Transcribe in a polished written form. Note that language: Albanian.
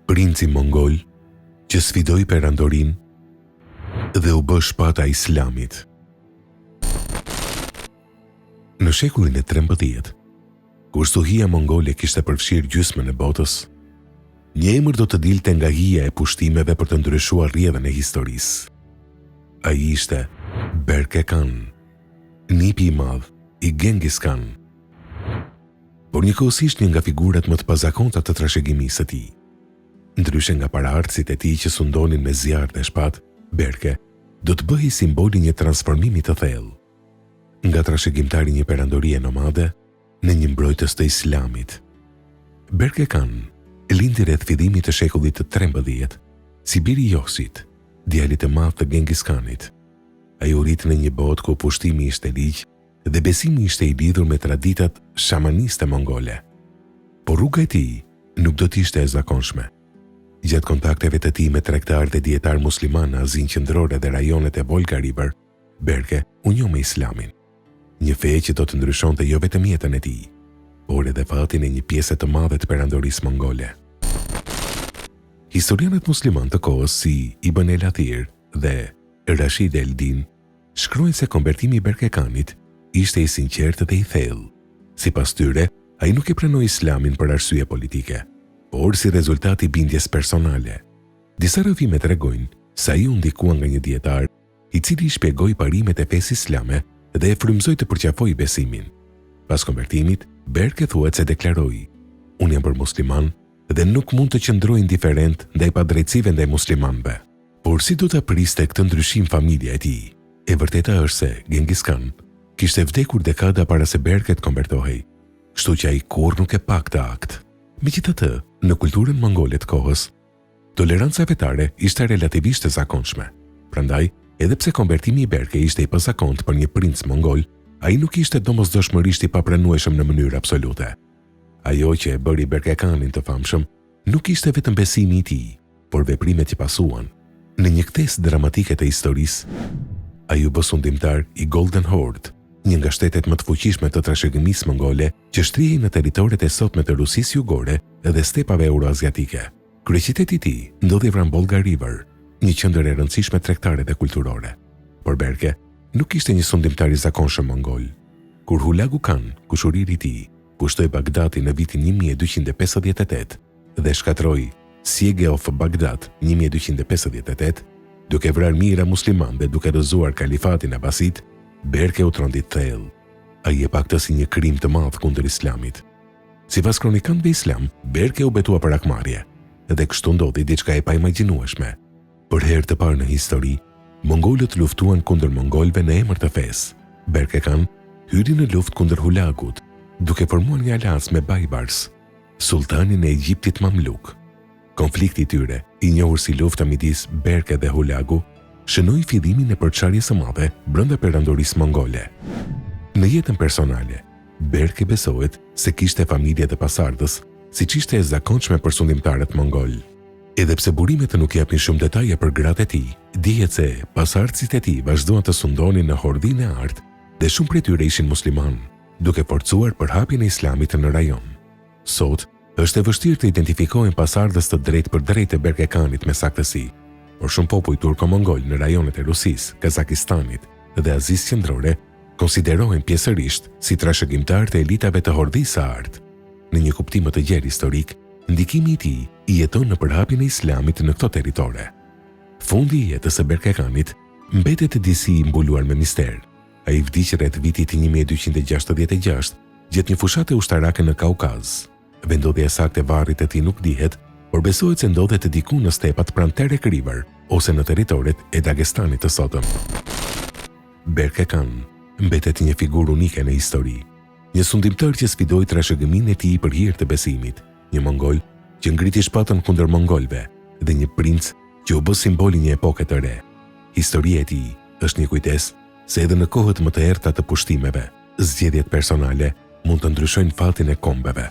Princi mongol që sfidoi perandorinë dhe u bë shpata e Islamit. Në shekullin e 13, kur stuhia mongole kishte përfshirë gjysmën e botës, një emër do të dilte nga hija e pushtimeve për të ndryshuar rrjedhën e historisë. Ai ishte Berke Khan, nipi i madh i Genghis Khan. Por njëkohësisht një nga figurat më të pazakonta të trashëgimisë së tij. Ndryshe nga paraardhësit e tij që sundonin me zjarr dhe shpatë, Berke do të bëhej simbol i një transformimi të thellë. Nga trashëgimtar i një perandorie nomade në një mbrojtës të Islamit. Berke Khan lindi rreth fillimit të shekullit të 13, si bir i Joxit, djalit të madh të Genghis Khanit. Ai u rrit në një botë ku pushtimi ishte ligj dhe besimi ishte i lidhur me traditat shamaniste mongole. Por rruga e tij nuk do të ishte e zakonshme. Gjatë kontakteve të tij me tregtarë dhe dijetarë muslimanë në Azinë Qendrore dhe rajonet e Volga River, Berke u njoh me Islamin, një fe që do të ndryshonte jo vetëm jetën e tij, por edhe fatin e një pjese të madhe të perandorisë mongole. Historianët muslimanë të kohës si Ibn el-Athir dhe Rashid el-Din shkruajnë se konvertimi i Berke Khanit ishte i sinqertë dhe i thellë. Sipas tyre, ai nuk e pranoi Islamin për arsye politike, por si rezultat i bindjes personale. Disa rrëfime tregojnë se ai u ndikua nga një dijetar, i cili i shpjegoi parimet e fesë islame dhe e frymëzoi të përqafojë besimin. Pas konvertimit, Berke thuhet se deklaroi, Unë jam bërë musliman dhe nuk mund të qëndroj indiferent ndaj padrejtësive ndaj muslimanëve. Por si do ta priste këtë ndryshim familja e tij? E vërteta është se Genghis Khan kishte vdekur dekada para se Berke të konvertohej, kështu që ai kurrë nuk e pa këtë akt. Megjithatë, në kulturën mongole të kohës, toleranca fetare ishte relativisht e zakonshme. Prandaj, edhe pse konvertimi i Berke ishte i pazakontë për një princ mongol, ai nuk ishte domosdoshmërisht i papranueshëm në mënyrë absolute. Ajo që e bëri Berke Khanin të famshëm nuk ishte vetëm besimi i tij, por veprimet që pasuan. Në një kthesë dramatike të historisë, ai u bë sundimtar i Golden Horde, një nga shtetet më të fuqishme të trashëgimisë mongole që shtrihej në territoret e sotme të Rusisë Jugore dhe stepave euroaziatike. Kryeqyteti i tij ndodhej pranë Volga River, një qendër e rëndësishme tregtare dhe kulturore. Por Berke nuk ishte një sundimtar i zakonshëm mongol. Kur Hulagu Khan, kushëriri i tij, pushtoi Bagdatin në vitin 1258 dhe shkatërroi Siege of Baghdad 1258, duke vrarë mijëra muslimanë dhe duke rrëzuar kalifatin Abbasid, Berke u trondit thellë. Ai e pa këtë si një krim të madh kundër Islamit. Sipas kronikanëve islam, Berke u betua për hakmarrje, dhe kështu ndodhi diçka e paimagjinueshme. Për herë të parë në histori, mongolët luftuan kundër mongolëve në emër të fesë. Berke Khan hyri në luftë kundër Hulagut, duke formuar një aleancë me Baibars, sulltanin e Egjiptit Mamluk. Konflikti i tyre, i njohur si lufta midis Berke dhe Hulagu, shënoi fillimin e përçarjes së madhe brenda perandorisë mongole. Në jetën personale, Berke besohet se kishte familje dhe pasardhës, siç ishte e zakonshme për sundimtarët mongolë. Edhe pse burimet nuk japin shumë detaje për gratë e tij, dihet se pasardhësit e tij vazhduan të sundonin në Hordhinë e Artë dhe shumë prej tyre ishin muslimanë, duke forcuar përhapjen e Islamit në rajon. Sot, është e vështirë të identifikohen pasardhës të drejtpërdrejtë të Berke Khanit me saktësi, por shumë popuj turko-mongolë në rajonet e Rusisë, Kazakistanit dhe Azisë Qendrore konsiderohen pjesërisht si trashëgimtarë të elitave të Hordhisë së Artë. Në një kuptim më të gjerë historik, ndikimi i tij jeton në përhapjen e Islamit në këto territore. Fundi i jetës së Berke Khanit mbetet disi i mbuluar me mister. Ai vdiq rreth vitit 1266 gjatë një fushate ushtarake në Kaukaz. Vendndodhja e saktë e varrit të tij nuk dihet, por besohet se ndodhet diku në stepat pranë Terek River ose në territoret e Dagestanit të sotëm. Berke Khan mbetet një figurë unike në histori. Një sundimtar që sfidoi trashëgiminë e tij për hir të besimit, një mongol që ngriti shpatën kundër mongolëve dhe një princ që u bë simbol i një epoke të re. Historia e tij është një kujtesë se edhe në kohët më të errëta të pushtimeve, zgjedhjet personale mund të ndryshojnë fatin e kombeve.